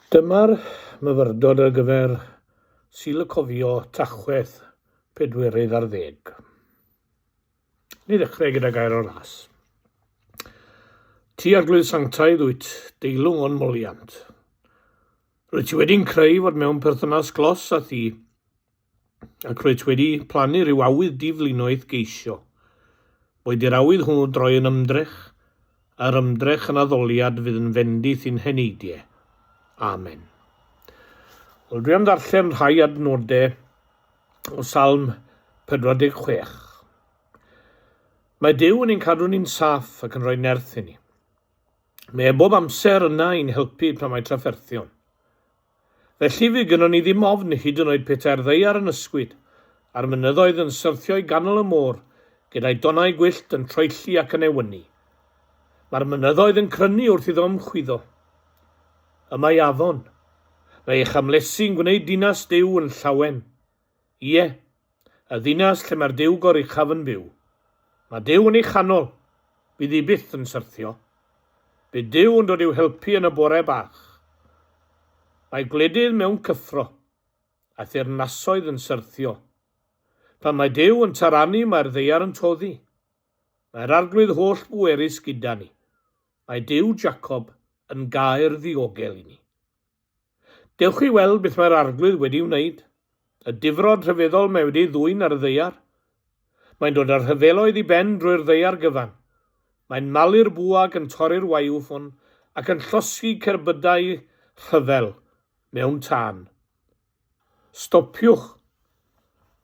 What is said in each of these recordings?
Dyma'r myfyrdod ar gyfer Sul y Cofio, Tachwedd, pedwerydd ar ddeg. Ni ddechrau gyda gair o ras. Ti Arglwydd Sanctaidd wyt deilwng o'n moliant. Rwyt ti wedi'n creu fod mewn perthynas glos â thi ac rwyt wedi plannu rhyw awydd diflino i'th geisio. Boed i'r awydd hwnnw droi yn ymdrech, a'r ymdrech yn addoliad fydd yn fendith i'n heneidie. Amen. Wel, dwi am ddarllen rhai adnodau o Salm 46. Mae Duw yn ein cadw ni'n saff ac yn rhoi nerth i ni. Mae e bob amser yna i'n helpu pan mae trafferthion. Felly fydd gynnon ni ddim ofn hyd yn oed petai'r ddaear yn ysgwyd, a'r mynyddoedd yn syrthio i ganol y môr, gyda'i donnau gwyllt yn troelli ac yn ewynnu. Mae'r mynyddoedd yn crynu wrth iddo ymchwyddo. Y mae afon. Mae ei chamlesi'n gwneud dinas Duw yn llawen. Ie, y ddinas lle mae'r Duw Goruchaf yn byw. Mae Duw yn ei chanol, fydd hi byth yn syrthio. Bydd Duw yn dod i'w helpu yn y bore bach. Mae gwledydd mewn cyffro, a theyrnasoedd yn syrthio. Pan mae Duw yn taranu mae'r ddaear yn toddi. Mae'r Arglwydd holl bwerus gyda ni. Mae Duw Jacob yn gaer ddiogel i ni. Dewch i weld beth mae'r Arglwydd wedi wneud, y difrod rhyfeddol mae wedi ei ddwyn ar y ddaear. Mae'n dod â'r rhyfeloedd i ben drwy'r ddaear gyfan. Mae'n malu'r bwa ac yn torri'r waywffon ac yn llosgi cerbydau rhyfel mewn tân. Stopiwch!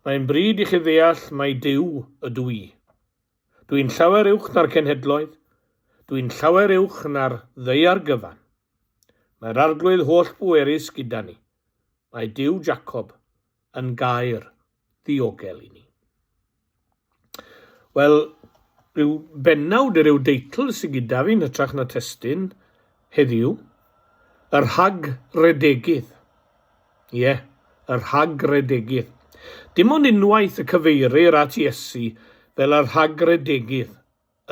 Mae'n bryd i chi ddeall mai Duw ydw i. Dwi'n llawer uwch na'r cenhedloedd, dwi'n llawer uwch na'r ddaear gyfan. Mae'r Arglwydd holl bwerus gyda ni. Mae Duw Jacob yn gaer ddiogel i ni. Wel, rhyw bennawd i ryw deitl sydd gyda fi yn hytrach na testun heddiw. Y rhagredegydd. Ie, y rhagredegydd. Dim ond unwaith y cyfeirir at Iesu fel y rhagredegydd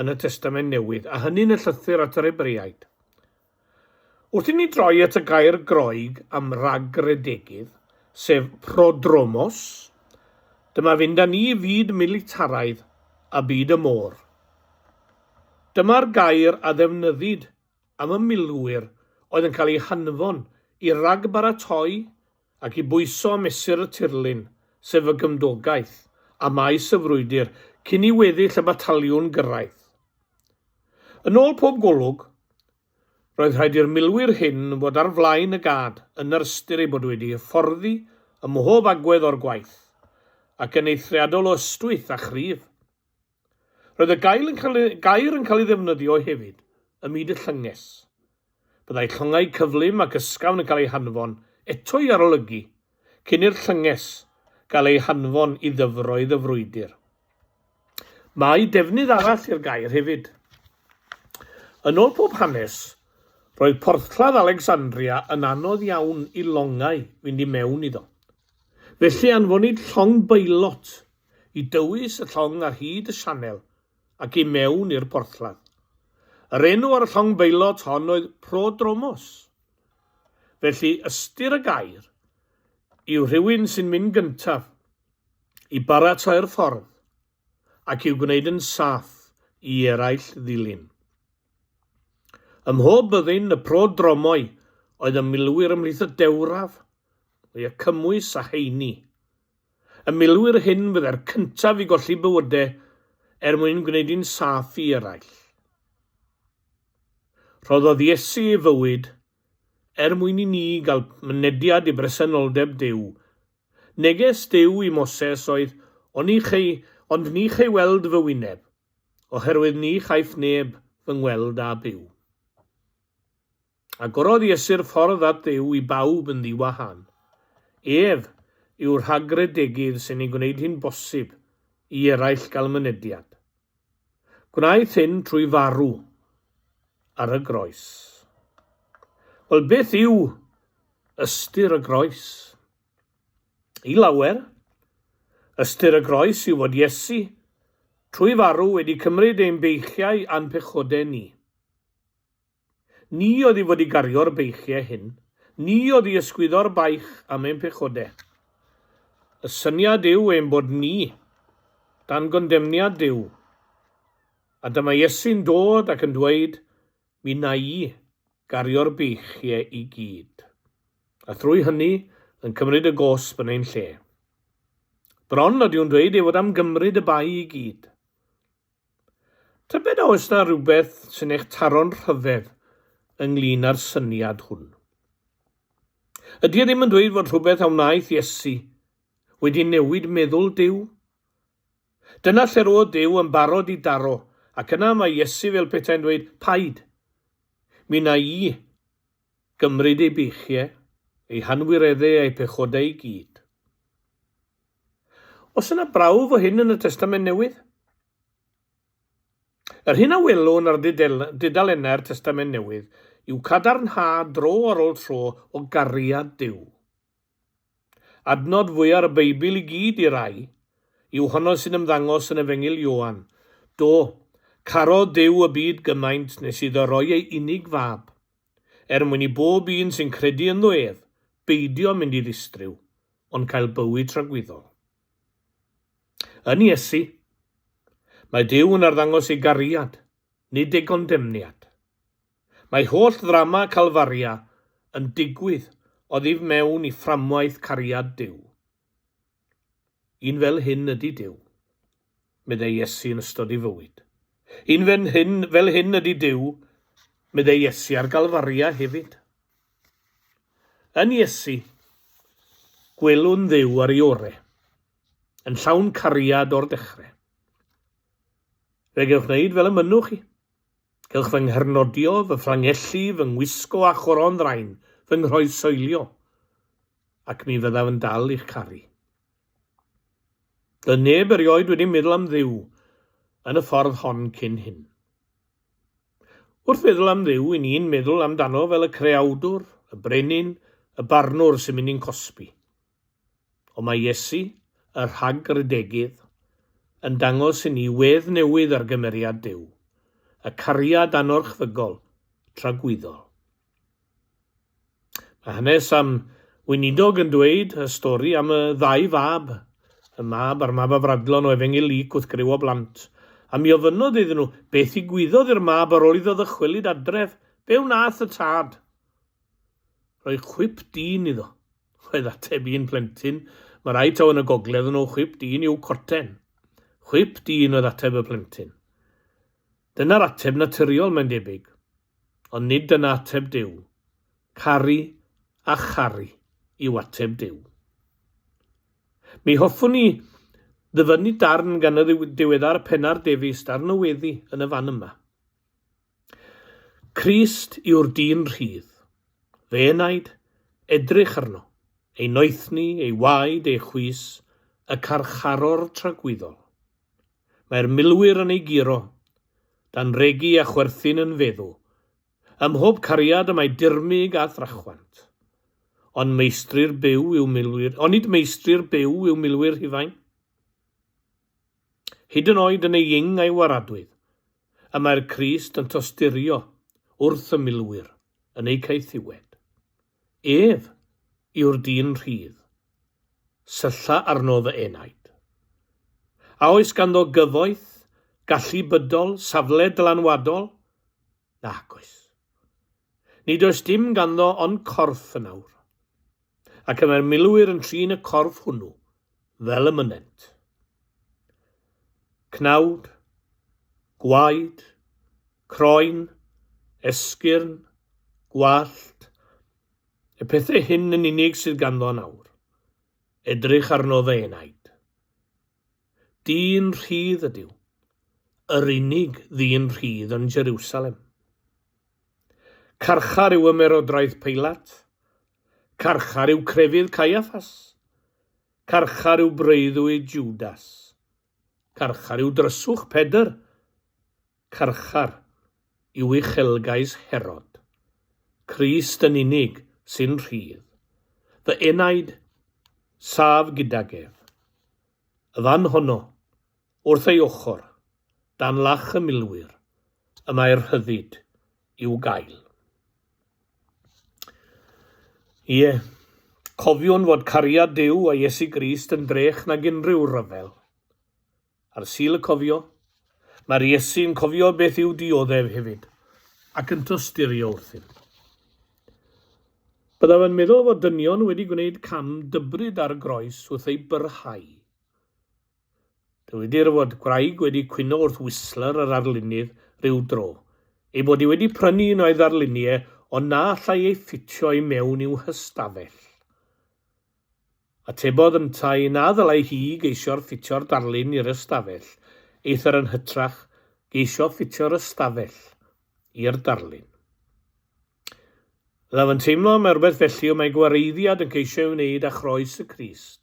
yn y Testament Newydd, a hynny'n y llythyr at yr Hebreaid. Wrth i ni droi at y gair Groeg am ragredegydd, sef prodromos, dyma fynd â ni i fyd militaraidd a byd y môr. Dyma'r gair a ddefnyddid am y milwyr oedd yn cael eu hanfon i ragbaratoi ac i bwyso a mesur y tirlun, sef y gymdogaeth, a maes y frwydr, cyn i weddill y bataliwn gyrraedd. Yn ôl pob golwg, roedd rhaid i'r milwyr hyn fod ar flaen y gad, yn yr ystyr eu bod wedi hyfforddi ym mhob agwedd o'r gwaith, ac yn eithriadol o ystwyth a chryf. Roedd y gael yn cael, gair yn cael ei ddefnyddio hefyd ym myd y llynges. Byddai llongau cyflym ac ysgafn yn cael eu hanfon eto i arolygu cyn i'r llynges gael ei hanfon i ddyfroedd y frwydr. Mae defnydd arall i'r gair hefyd. Yn ôl pob hanes, roedd porthladd Alexandria yn anodd iawn i longau fynd i mewn iddo. Felly anfonid llong beilot i dywys y llong ar hyd y sianel ac i mewn i'r porthladd. Yr enw ar y llong beilot hon oedd Prodromos. Felly ystyr y gair yw rhywun sy'n mynd gyntaf i baratoi'r ffordd ac i'w gwneud yn saff i eraill ddilyn. Ym mhob byddin, y prodromoi oedd y milwyr ymhlith y dewraf, y cymwys a heini. Y milwyr hyn fyddai'r cyntaf i golli bywydau er mwyn gwneud hi'n saff i eraill. Rhoddodd Iesu ei fywyd er mwyn i ni gael mynediad i bresenoldeb Duw. Neges Duw i Moses oedd, Oni chei, ond ni chei weld fy wyneb, oherwydd ni chaiff neb fy ngweld a byw. Agorodd Iesu'r ffordd at Dduw i bawb yn ddiwahân. Ef yw'r rhagredegydd sy'n ei gwneud hi'n bosib i eraill gael mynediad. Gwnaeth hyn trwy farw ar y groes. Wel, beth yw ystyr y groes? I lawer, ystyr y groes yw fod Iesu, trwy farw, wedi cymryd ein beichiau a'n pechodau ni. Ni oedd i fod i gario'r beichiau hyn. Ni oedd i ysgwyddo'r baich am ein pechodau. Y syniad yw ein bod ni dan gondemniad Duw. A dyma Iesu'n dod ac yn dweud, Mi wna i gario'r beichiau i gyd. A thrwy hynny, yn cymryd y gosb yn ein lle. Bron nad yw'n dweud ei fod am gymryd y bai i gyd. Tybed a oes 'na rywbeth sy'n eich taro'n rhyfedd ynglŷn â'r syniad hwn? Ydy e ddim yn dweud fod rhywbeth a wnaeth Iesu wedi newid meddwl Duw? Dyna lle'r oedd Duw yn barod i daro, ac yna mae Iesu fel petai'n dweud, Paid! Mi wna i gymryd eu beichiau, eu hanwireddau a'u pechodau i gyd. Oes yna brawf o hyn yn y Testament Newydd? Yr hyn a welwn ar dudalennau'r Testament Newydd yw cadarnhad dro ar ôl tro o gariad Duw. Adnod fwya'r Beibl i gyd i rai yw honno sy'n ymddangos yn Efengyl Ioan, Do, carodd Duw y byd gymaint nes iddo roi ei unig fab, er mwyn i bob un sy'n credu ynddo ef, beidio mynd i ddistryw, ond cael bywyd tragwyddol. Yn Iesu, mae Duw yn arddangos ei gariad, nid ei gondemniad. Mae holl ddrama Calfaria yn digwydd oddif mewn i fframwaith cariad Duw. Un fel hyn ydy Duw, meddai Iesu yn ystod ei fywyd. Un fel hyn, fel hyn ydy Duw, meddai Iesu ar Galfaria hefyd. Yn Iesu, gwelwn Dduw ar ei ore, yn llawn cariad o'r dechrau. Fe gewch wneud fel y mynnwch chi. Cewch fy nghyrnodio, fy fflangellu, fy ngwisgo â choron ddrain, fy nghroeshoelio, ac mi fyddaf yn dal i'ch caru. Doedd neb erioed wedi meddwl am Dduw yn y ffordd hon cyn hyn. Wrth feddwl am Dduw, i ni'n meddwl amdano fel y creawdwr, y brenin, y barnwr sy'n mynd i'n cosbi. Ond mae Iesu, y rhag-redegydd, yn dangos i ni wedd newydd ar gymeriad Duw, y cariad anorchfygol, tragwyddol. Mae hanes am weinidog yn dweud y stori am y ddau fab, y mab a'r mab afradlon o Efengyl Luc wrth griw o blant, a mi ofynnodd iddyn nhw beth ddigwyddodd i'r mab ar ôl iddo ddychwelyd adref, be wnaeth y tad? Rhoi chwip dyn iddo. Oedd ateb un plentyn, mae rai taw yn y gogledd yn nhw chwip dyn yw coten. Chwip dyn oedd ateb y plentyn. Dyna'r ateb naturiol mae'n debyg. Ond nid dyna ateb Duw. Caru a charu yw ateb Duw. Mi hoffwn i ddyfynnu darn gan y diweddar Pennar Davies, darn o weddi yn y fan yma. Crist yw'r dyn rhydd. Fe enaid, edrych arno, ei noethni, ei waed, ei chwys, y carcharor tragwyddol. Mae'r milwyr yn ei guro, dan regi a chwerthin yn feddw. Ym mhob cariad y mae dirmyg a thrachwant. Ond meistri'r byw yw milwyr, onid meistri'r byw yw milwyr Rhufain? Hyd yn oed yn ei ing a'i waradwydd, y mae'r Crist yn tosturio wrth y milwyr yn eu caethiwed. Ef yw'r dyn rhydd. Sylla arno fy enaid. A oes ganddo gyfoeth, gallu bydol, safle dylanwadol? Nac oes. Nid oes dim ganddo ond corff yn awr. Ac y mae'r milwyr yn trin y corff hwnnw fel y mynent. Cnawd, gwaed, croen, esgyrn, gwallt, y pethau hyn yn unig sydd ganddo yn awr. Edrych arno fy enaid. Dyn rhydd ydyw, yr unig ddyn rhydd yn Jerusalem. Carchar yw ymerodraeth Peilat. Carchar yw crefydd Caiaffas. Carchar yw breuddwyd Jwdas. Carchar yw dryswch Pedr. Carchar yw uchelgais Herod. Crist yn unig sy'n rhydd. Fy enaid, saf gydag ef. Y fan honno, wrth ei ochr, dan lach y milwyr, y mae'r rhyddid i'w gael. Ie, cofiwn fod cariad Duw a Iesu Grist yn drech nag unrhyw ryfel. Ar Sul y Cofio, mae'r Iesu'n cofio beth yw dioddef hefyd, ac yn tosturio wrthym. Byddaf yn meddwl fod dynion wedi gwneud cam dybryd ar y groes wrth ei byrhau. Dywedir fod gwraig wedi cwyno wrth Whistler yr arlunydd ryw dro, ei bod hi wedi prynu un o'i ddarluniau ond na allai ei ffitio i mewn i'w hystafell. Atebodd yntau na ddylai hi geisio'r ffitio'r darlun i'r ystafell, eithr yn hytrach geisio ffitio'r ystafell i'r darlun. Byddaf yn teimlo mai rhywbeth felly y mae gwareiddiad yn ceisio ei wneud â chroes y Crist,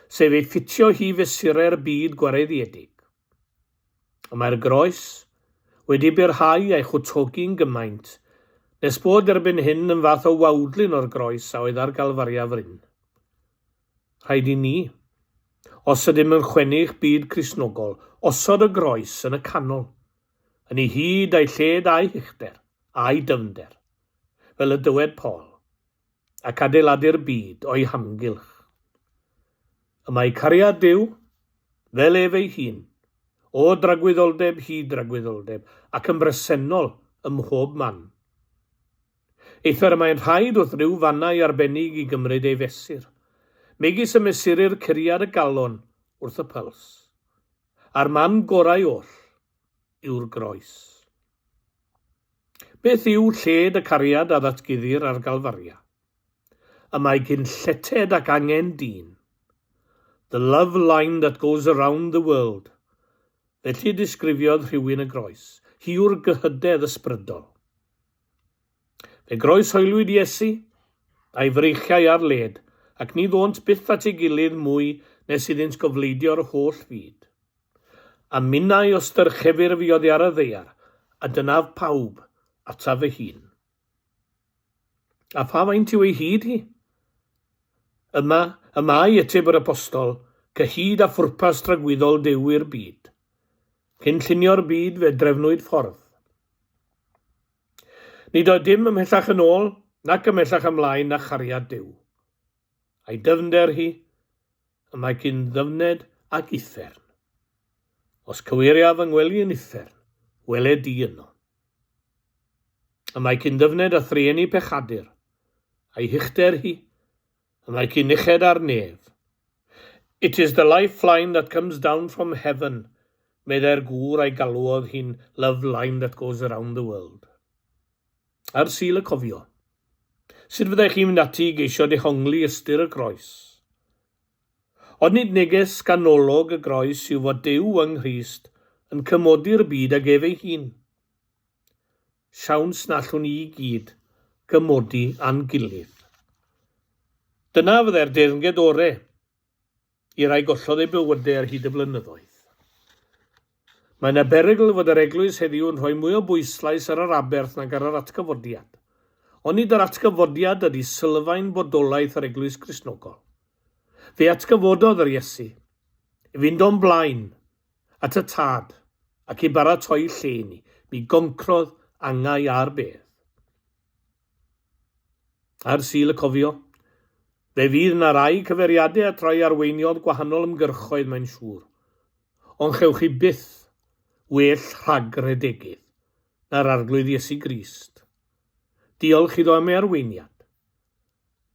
sef ei ffitio hi fesurau'r byd gwareiddiedig. Y mae'r groes wedi byrhau a'i chwtogi'n gymaint nes bod erbyn hyn yn fath o wawdlun o'r groes a oedd ar Galfaria fryn. Rhaid i ni, os ydym yn chwennych byd Cristnogol, osod y groes yn y canol, yn ei hyd a'i lled a'i huchder, a'i dyfnder, fel y dywed Paul, ac adeiladu'r byd o'i hamgylch. Y mae cariad Duw, fel ef ei hun, o dragwyddoldeb hyd dragwyddoldeb, ac yn bresennol ym mhob man. Eithr y mae'n rhaid wrth ryw fannau arbennig i gymryd ei fesur, megis y mesurir curiad y galon wrth y pyls. A'r man gorau oll yw'r groes. Beth yw lled y cariad a ddatguddir ar Galfaria? Y mae cyn lleted ac angen dyn. The love line that goes around the world. Felly disgrifiodd rhywun y groes. Hi yw'r gyhydedd ysbrydol. Fe groeshoeliwyd Iesu, a'i freichiau ar led, ac ni ddônt byth at ei gilydd mwy nes iddynt gofleidio'r holl fyd. A minnau os dyrchefir fi oddi ar y ddaear, a dynaf pawb ataf fy hun. A pha faint yw ei hyd hi? Yma, y mae, ateb yr apostol, cyhyd â phwrpas tragwyddol Duw i'r byd. Cyn llunio'r byd fe drefnwyd ffordd. Nid oedd dim ymhellach yn ôl nac ymhellach ymlaen na chariad Duw. A'i dyfnder hi, y mae cyn ddyfned ag uffern. Os cyweiriaf fy ngwely yn uffern, wele di yno. Y mae cyn ddyfned a thrueni pechadur, a'i huchder hi, Y mae cyn uched â'r nef. It is the life-line that comes down from heaven, meddai'r gŵr a'i galwodd hi'n love line that goes around the world. Ar Sul y Cofio. Sut fyddech chi'n mynd ati i geisio dehongli ystyr y groes? Ond nid neges ganolog y groes yw fod Duw yng Nghrist yn cymodi'r byd ag ef ei hun. Siawns na allwn ni i gyd gymodi â'n gilydd. Dyna fyddai'r deyrnged ore i rai gollodd eu bywydau ar hyd y blynyddoedd. Mae yna berygl fod yr eglwys heddiw yn rhoi mwy o bwyslais ar yr aberth nag ar yr atgyfodiad. Onid yr atgyfodiad ydy sylfaen bodolaeth yr eglwys Gristnogol? Fe atgyfododd yr Iesu i fynd o'n blaen at y Tad, ac i baratoi lle i ni. Mi goncrodd angau a'r bedd. Ar Sul y Cofio, fe fydd 'na rai cyfeiriadau at rai arweiniodd gwahanol ymgyrchoedd mae'n siŵr. Ond chewch chi byth well rhag-redegydd na'r Arglwydd Iesu Grist. Diolch iddo am ei arweiniad.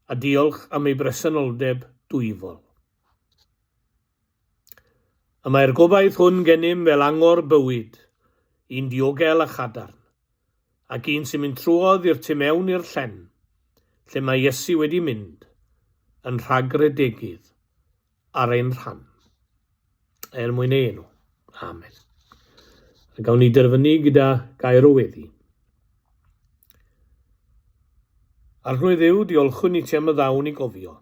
A diolch am ei bresenoldeb dwyfol. Y mae'r gobaith hwn gennym fel angor bywyd, un diogel a chadarn, ac un sy'n mynd trwodd i'r tu mewn i'r llen, lle mae Iesu wedi mynd, yn rhagredegydd ar ein rhan. Er mwyn ei enw. Amen. A gawn ni derfynu gyda gair o weddi. Arglwydd Dduw, diolchwn i ti am y ddawn i gofio.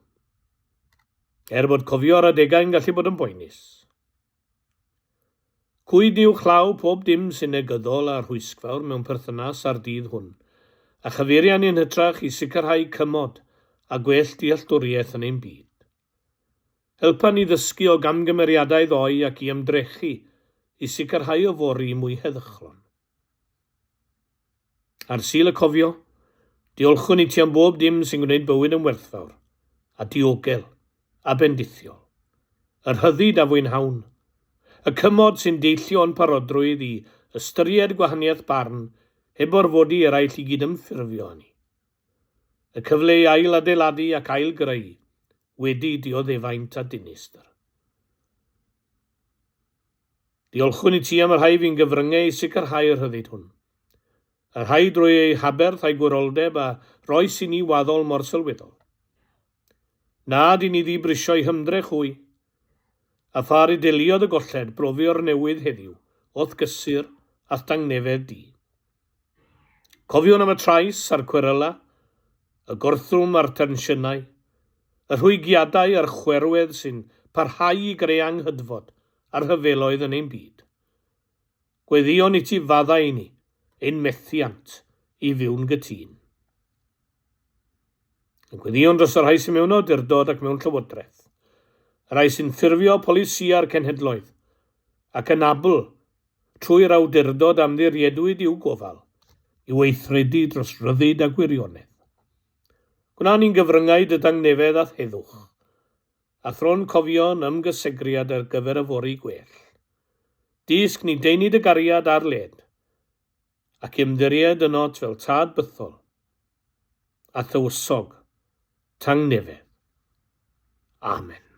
Er bod cofio ar adegau'n gallu bod yn boenus. Cwyd uwchlaw pob dim sy'n negyddol a rhwysgfawr mewn perthynas â'r dydd hwn, a chyfeiria ni yn hytrach i sicrhau cymod a gwell dealltwriaeth yn ein byd. Helpa ni ddysgu o gamgymeriadau ddoe ac i ymdrechu i sicrhau yfory mwy heddychlon. Ar Sul y Cofio, Diolchwn i ti am bob dim sy'n gwneud bywyd yn werthfawr, a diogel, a bendithiol. Y rhyddid a fwynhawn. Y cymod sy'n deillio o'n parodrwydd i ystyried gwahaniaeth barn heb orfodi eraill i gydymffurfio â ni. Y cyfle i ail-adeiladu ac ail-greu wedi dioddefaint a dinistr. Diolchwn i ti am y rhai fu'n gyfryngau i sicrhau'r rhyddid hwn. Y rhai drwy eu haberth a'u gwiroldeb a roes i ni waddol mor sylweddol. Nad i ni ddibrisio'u hymdrech hwy, a pha rideliodd y golled brofio'r newydd heddiw o'th gysur a'th dangnefedd di. Cofiwn am y trais a'r cweryla, y gorthrwm a'r tensiynau, y rhwygiadau a'r chwerwedd sy'n parhau i greu anghydfod a rhyfeloedd yn ein byd. Gweddïon i ti faddau i ni ein methiant i fyw'n gytûn. Yn gweddïon dros y rhai sy'n mewn awdurdod ac mewn llywodraeth, y rhai sy'n ffurfio polisïau'r cenhedloedd, ac yn abl, trwy'r awdurdod a ymddiriedwyd i'w gofal, i weithredu dros ryddid a gwirionedd. Gwna ni'n gyfryngau dy dangnefedd a'th heddwch, a thro'n cofio'n ymgysegriad ar gyfer yfory gwell. Dysg ni deini dy gariad ar led, ac ymddiried ynot fel tad bythol a thywysog tangnefedd. Amen.